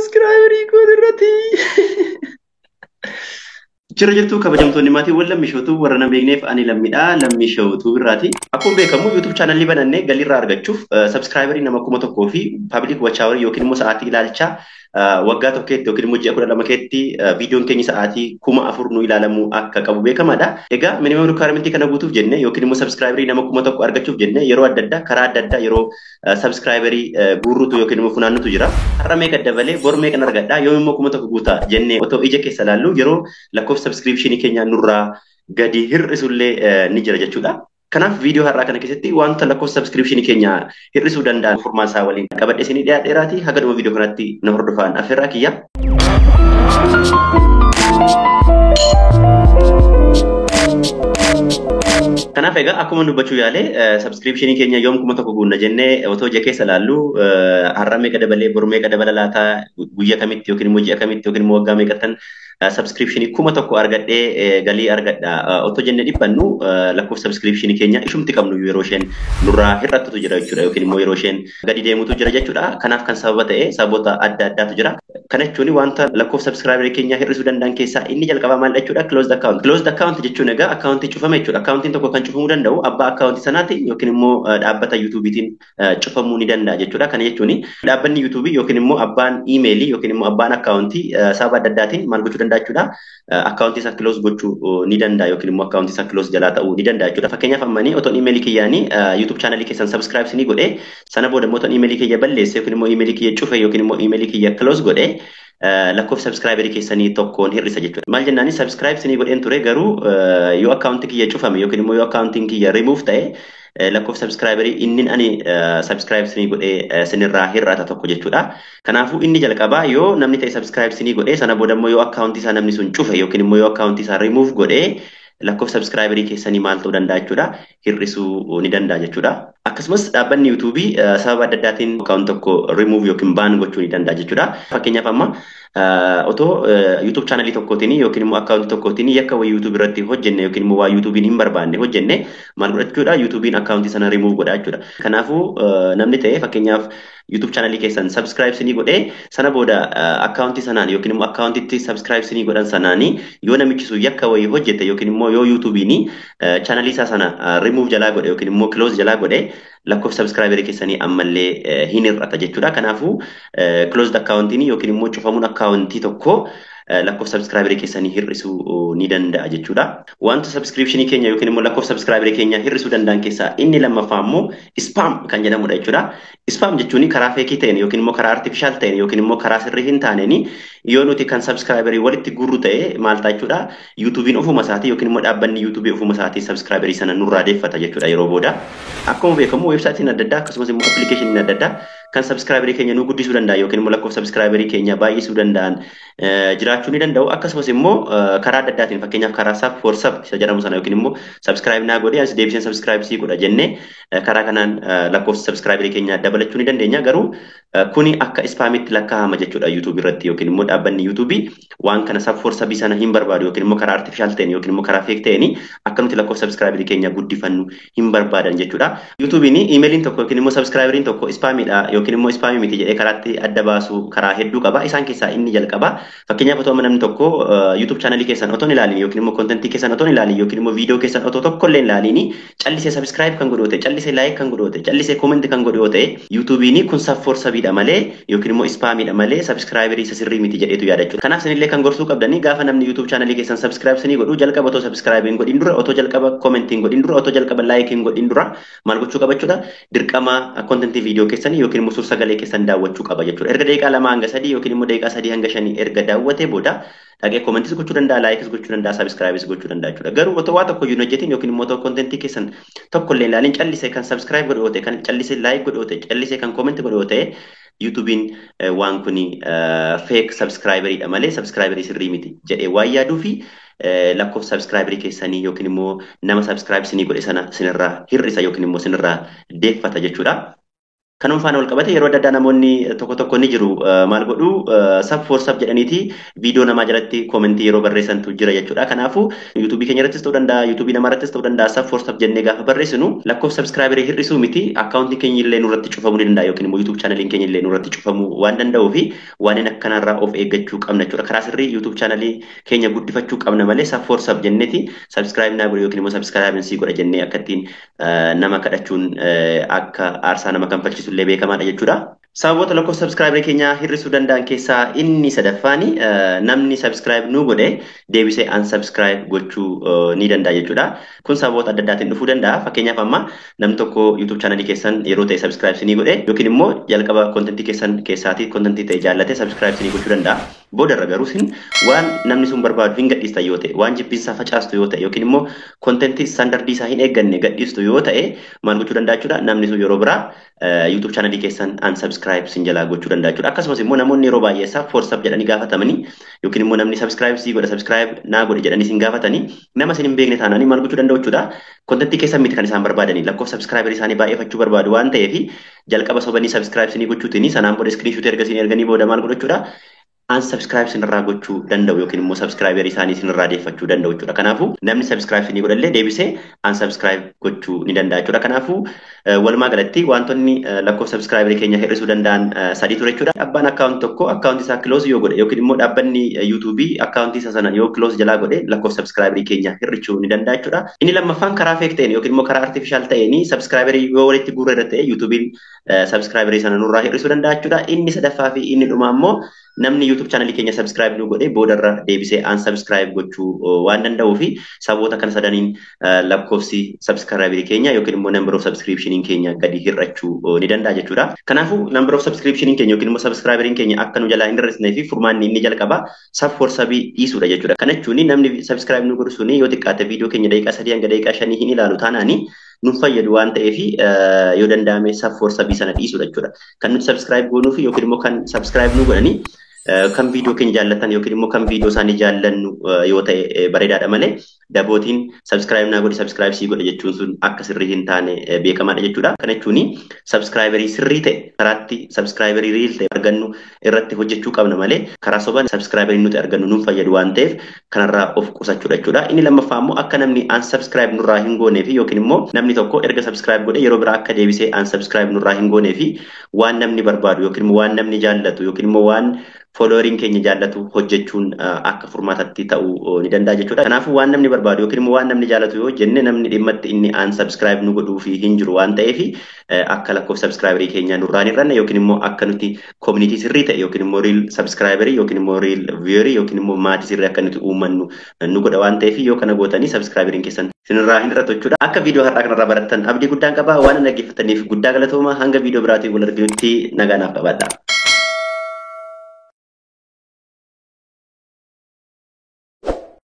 Subscriberii koo irratti. Jira jirtu kabajamtoonni maatiiwwan Lammii Showtuu warra na beekneef ani Lammiidha. Lammii Showtuu birraati. Akkuma beekamu YouTube chaanalii banannee galiirraa argachuuf subscriberii nama 1000 fi public watch hour yookiin immoo sa'aatii ilaalchaa waggaa tokkeetti yookiin immoo ji'a 12 keetti viidiyoon keenya sa'aatii 4000 nu ilaalamuu akka qabu beekamaadha. Egaa minimum requirement kana guutuuf jennee yookiin immoo subscriberii nama 1000 argachuuf jennee yeroo adda addaa karaa adda addaa yeroo subscriberii guurrutu yookiin immoo funaannutu jira. Har'a meeqa dabalee bor meeqan argadhaa yoom immoo 1000 guutaa jennee otoo ija keessa ilaallu yeroo lakkoofsa subscriptionii keenya nurraa gadi hir'isullee ni jira jechuudha. Kanaaf viidiyoo har'aa kana keessatti wanta lakkoofsa subscriptionii keenya hir'isuu danda'an furmaata isaa waliin qabadhee isinii dhiyaadheeraati. Haga dhuma viidiyoo kanatti na hordofaan affeerraa kiyya. Kanaaf egaa akkuma dubbachuu yaale subscriptionii keenya yoom 1000 guunna jennee otoo ija keessa ilaallu har'a meeqa dabalee bor meeqa dabala laataa guyyaa kamitti yookiin immoo ji'a kamitti yookiin immoo waggaa meeqattan subscriptionii 1000 argadhee galii argadha otoo jennee dhiphannu lakkoofsa subscriptionii keenya ishumti qabnu yeroo isheen nurraa hir'attutu jira jechuudha yookiin immoo yeroo isheen gadi deemutu jira jechuudha. Kanaaf kan sababa ta'e sababoota adda addaatu jira. Kana jechuun wanta lakkoofsa subscriberii keenya hir'isuu danda'an keessaa inni jalqabaa maal jechuudha? Closed account. Closed account jechuun egaa accountii cufame jechuudha. Accountiin tokko kan cufamuu danda'u abbaa accountii sanaatiin yookiin immoo dhaabbata YouTubeetiin cufamuu ni danda'a jechuudha. Kana jechuun dhaabbanni YouTube yookiin immoo abbaan iimeelii yookiin immoo abbaan accountii sababa adda addaatiin maal gochuu danda'a jechuudha. Accountii isaa close gochuu ni danda'a yookiin immoo accountii isaa close jalaa ta'uu ni danda'a jechuudha. Fakkeenyaaf ammanii otoo iimeelii kiyyaanii YouTube chaanalii keessan subscribe sinii godhee sana booda immoo otoo iimeelii kiyya balleesse yookiin immoo iimeelii kiyya cufe yookiin immoo iimeelii kiyya close godhee lakkoofsa subscriberii keessanii tokkoon hir'isa jechuudha. Maal jennaani subscribe sinii godheen ture garuu yoo accountii kiyya cufame yookiin immoo yoo accountiin kiyya remove ta'e lakkoofsa subscriberii inni ani subscribe sinii godhee sinirraa hir'ata tokko jechuudha. Kanaafuu inni jalqabaa yoo namni ta'e subscribe sinii godhee sana booda immoo yoo accountii isaa namni sun cufe yookiin immoo yoo accountii isaa remove godhee lakkoofsa subscriberii keessanii maal ta'uu danda'a jechuudha. Hir'isuu ni danda'a jechuudha. Akkasumas dhaabbanni YouTube sababa adda addaatiin account tokko remove yookiin ban gochuu ni danda'a jechuudha. Fakkeenyaaf amma otoo YouTube chaanalii tokkootiin yookiin immoo accountii tokkootiin yakka wayii YouTube irratti hojjenne yookiin immoo waa YouTubein hin barbaanne hojjenne maal godha jechuudha. YouTubein accountii sana remove godha jechuudha. Kanaafuu namni ta'e fakkeenyaaf YouTube chaanalii keessan subscribe sinii godhee sana booda accountii sanaan yookiin immoo accountitti subscribe sinii godhan sanaanii yoo namichi sun yakka wayii hojjete yookiin immoo yoo YouTubein chaanalii isaa sana remove jalaa godhe yookiin immoo close jalaa godhe lakkoofsa subscriberii keessanii ammallee hin hir'ata jechuudha. Kanaafuu closed accountiin yookiin immoo cufamuun accountii tokko lakkoofsa subscriberii keessanii hir'isuu ni danda'a jechuudha. Wanta subscriptionii keenya yookiin immoo lakkoofsa subscriberii keenya hir'isuu danda'an keessaa inni lammaffaa immoo spam kan jedhamudha jechuudha. Spam jechuun karaa feekii ta'een yookiin immoo karaa artificial ta'een yookiin immoo karaa sirrii hin taaneen yoo nuti kan subscriberii walitti gurru ta'e maal ta'a jechuudha. YouTubein ofuma isaatii yookiin immoo dhaabbanni YouTube ofuma isaatii subscriberii sana nurraa deeffata jechuudha yeroo booda. Akkuma beekamu weebsaayitiin adda addaa akkasumas immoo appilikeeshiniin adda addaa kan subscriberii keenya nu guddisuu danda'an yookiin immoo lakkoofsa subscriberii keenya baay'isuu danda'an jiraachuu ni danda'u. Akkasumas immoo karaa adda addaatiin fakkeenyaaf karaa sub for sub isa jedhamu sana yookiin immoo subscribe naa godhee as deebiseen subscribe sii godha jennee karaa kanaan lakkoofsa subscriberii keenya dabalachuu ni dandeenya. Garuu kuni akka spaamitti lakkaa'ama jechuudha YouTube irratti yookiin immoo dhaabbanni YouTube waan kana sub for sub sana hin barbaadu yookiin immoo karaa artificial ta'een yookiin immoo karaa fake ta'een akka nuti lakkoofsa subscriberii keenya guddifannu hin barbaadan jechuudha. YouTubein iimeeliin tokko yookiin immoo subscriberiin tokko spaamidha yookiin immoo spaamii miti jedhee karaatti adda baasu karaa hedduu qaba. Isaan keessaa inni jalqaba. Fakkeenyaaf otoo namni tokko YouTube chaanalii keessan otoo hin ilaalin yookiin immoo kontentii keessan otoo hin ilaalin yookiin immoo viidiyoo keessan otoo tokko illee hin ilaalin callisee subscribe kan godhu ta'e, callisee like kan godhu ta'e, callisee comment kan godhu ta'e YouTubein kun sub for subiidha malee yookiin immoo spaamiidha malee subscriberii isa sirrii miti jedheetu yaada jechuudha. Kanaaf isinillee kan gorsuu qabdanii gaafa namni YouTube chaanalii keessan subscribe sinii godhu jalqaba otoo subscribe hin godhin dura, otoo jalqaba comment hin godhin dura, otoo jalqaba like hin godhin dura maal gochuu qaba jechuudha. Dirqama kontentii viidiyoo keessanii yookiin immoo suur-sagalee keessan daawwachuu qaba jechuudha. Erga daqiiqaa 2 hanga 3 yookiin immoo daqiiqaa 3 hanga 5 erga daawwatee booda dhaqee commentis gochuu danda'a, likeis gochuu danda'a, subscribeis gochuu danda'a jechuudha. Garuu otoo waa tokko hin hojjetin yookiin immoo otoo kontentii keessan tokko illee ilaalin callisee kan subscribe godhu yoo ta'e, kan callisee like godhu yoo ta'e, callisee kan comment godhu yoo ta'e YouTubein waan kuni fake subscriberiidha malee subscriberii sirrii miti jedhee waan yaaduu fi lakkoofsa subscriberii keessanii yookiin immoo nama subscribe sinii godhe sana sinirraa hir'isa yookiin immoo sinirraa deeffata jechuudha. Kanuma faana wal qabate yeroo adda addaa namoonni tokko tokko ni jiru, maal godhu, sub for sub jedhaniiti viidiyoo namaa jalatti koomentii yeroo barreessantu jira jechuudha. Kanaafuu yuutuubii keenya irrattis ta'uu danda'a, yuutuubii namaa irrattis ta'uu danda'a, sub for sub jennee gaafa barreessinu lakkoofsa subscriberii hir'isuu miti, akkaawuntiin keenya illee nurratti cufamuu ni danda'a yookiin immoo yuutuub chaanaliin keenya illee nurratti cufamuu waan danda'uu fi waan akkanarraa of eeggachuu qabna jechuudha. Karaa sirrii yuutuub chaanalii keenya guddifachuu qabna malee sub for sub jenneeti subscribe naa godhe yookiin immoo subscribe sii godha jennee akka ittiin nama kadhachuun akka aarsaa nama kanfalchiisu illee beekamaadha jechuudha. Sababoota lakkoofsa subscribe keenya hir'isuu danda'an keessaa inni sadaffaani namni subscribe nu godhe deebisee unsubscribe gochuu ni danda'a jechuudha. Kun sababoota adda addaatiin dhufuu danda'a. Fakkeenyaaf amma namni tokko YouTube chaanalii keessan yeroo ta'e subscribe sinii godhe yookiin immoo jalqaba kontentii keessan keessaatii kontentii ta'e jaallate subscribe sinii gochuu danda'a. Boodarra garuu sin waan namni sun barbaadu hin gadhiistan yoo ta'e, waan jibbinsaa facaastu yoo ta'e yookiin immoo kontentii standardii isaa hin eegganne gadhiistu yoo ta'e, maal gochuu danda'a jechuudha. Namni sun yeroo biraa YouTube chaanalii keessan unsubscribe sin jalaa gochuu danda'a jechuudha. Akkasumas immoo namoonni yeroo baay'ee sub for sub jedhanii gaafatamanii yookiin immoo namni subscribe sii godha, subscribe naa godhe jedhanii sin gaafatanii nama sin hin beekne taananii maal gochuu danda'u jechuudha. Kontentii keessan miti kan isaan barbaadanii, lakkoofsa subscriber isaanii baay'ifachuu barbaadu waan ta'eef jalqaba sobanii subscribe sinii gochuutiin sanaan booda screenshot erga sin erganii booda maal godhu jechuudha? Unsubscribe sinirraa gochuu danda'u yookiin immoo subscriber isaanii sinirraa deeffachuu danda'u jechuudha. Kanaafuu namni subscribe sinii godhallee deebisee unsubscribe gochuu ni danda'a jechuudha. Kanaafuu walumaa galatti wantoonni lakkoofsa subscriber keenya hir'isuu danda'an sadii ture jechuudha. Abbaan akkaawunti tokko akkaawunti isaa close yoo godhe yookiin immoo dhaabbanni YouTube akkaawuntii isaa sana yoo close jalaa godhe lakkoofsa subscriber keenya hir'isuu ni danda'a jechuudha. Inni lammaffaan karaa fake ta'een yookiin immoo karaa artificial ta'een subscriber yoo walitti guurre irra ta'e YouTube'n subscriber sana nurraa hir'isuu danda'a jechuudha. Inni sadaffaa fi inni dhumaa immoo namni YouTube chaanalii keenya subscribe nu godhe boodarra deebisee unsubscribe gochuu waan danda'uu fi sababoota kana sadaniin lakkoofsi subscribe keenya yookiin immoo number of subscription keenya gadi hir'achuu ni danda'a jechuudha. Kanaafuu number of subscription keenya yookiin immoo subscriberiin keenya akka nu jalaa hin hir'isnee fi furmaanni inni jalqaba sub for subii dhiisuudha jechuudha. Kana jechuun namni subscribe nu godhu suni yoo xiqqaate viidiyoo keenya daqiiqaa 3 hanga daqiiqaa 5 hin ilaalu taanaani nu fayyadu waan ta'eef yoo danda'ame sub for subii sana dhiisuudha jechuudha. Kan nuti subscribe goonuu fi yookiin immoo kan subscribe nu godhanii kan viidiyoo keenya jaallatan yookiin immoo kan viidiyoo isaanii jaallannu yoo ta'e bareedaadha malee dabootiin subscribe naa godhi, subscribe sii godhe jechuun sun akka sirrii hin taane beekamaadha jechuudha. Kana jechuun subscriberii sirrii ta'e, karaatti subscriberii real ta'e argannu irratti hojjechuu qabna malee karaa sobaan subscriberii nuti argannu nuun fayyadu waan ta'eef kanarraa of qusachuudha jechuudha. Inni lammaffaa immoo akka namni unsubscribe nurraa hin goonee fi yookiin immoo namni tokko erga subscribe godhe yeroo biraa akka deebisee unsubscribe nurraa hin goonee fi waan namni barbaadu yookiin immoo waan namni jaallatu yookiin immoo waan followeriin keenya jaallatu hojjechuun akka furmaatatti ta'uu ni danda'a jechuudha. Kanaafuu waan namni barbaadu yookiin immoo waan namni jaallatu yoo jenne namni dhimmatti inni unsubscribe nu godhuu fi hin jiru waan ta'eef akka lakkoofsa subscriberii keenya nurraa hin hir'anne yookiin immoo akka nuti community sirrii ta'e yookiin immoo real subscriberii yookiin immoo real viewerii yookiin immoo maatii sirrii akka nuti uummannu nu godha waan ta'eef yoo kana gootanii subscriberiin keessan sinirraa hin hir'atu jechuudha. Akka viidiyoo har'aa kanarraa barattan abdii guddaan qaba. Waan dhaggeeffataniif guddaa galatooma. Hanga viidiyoo biraatiin wal arginutti nagaa naaf qabaadha.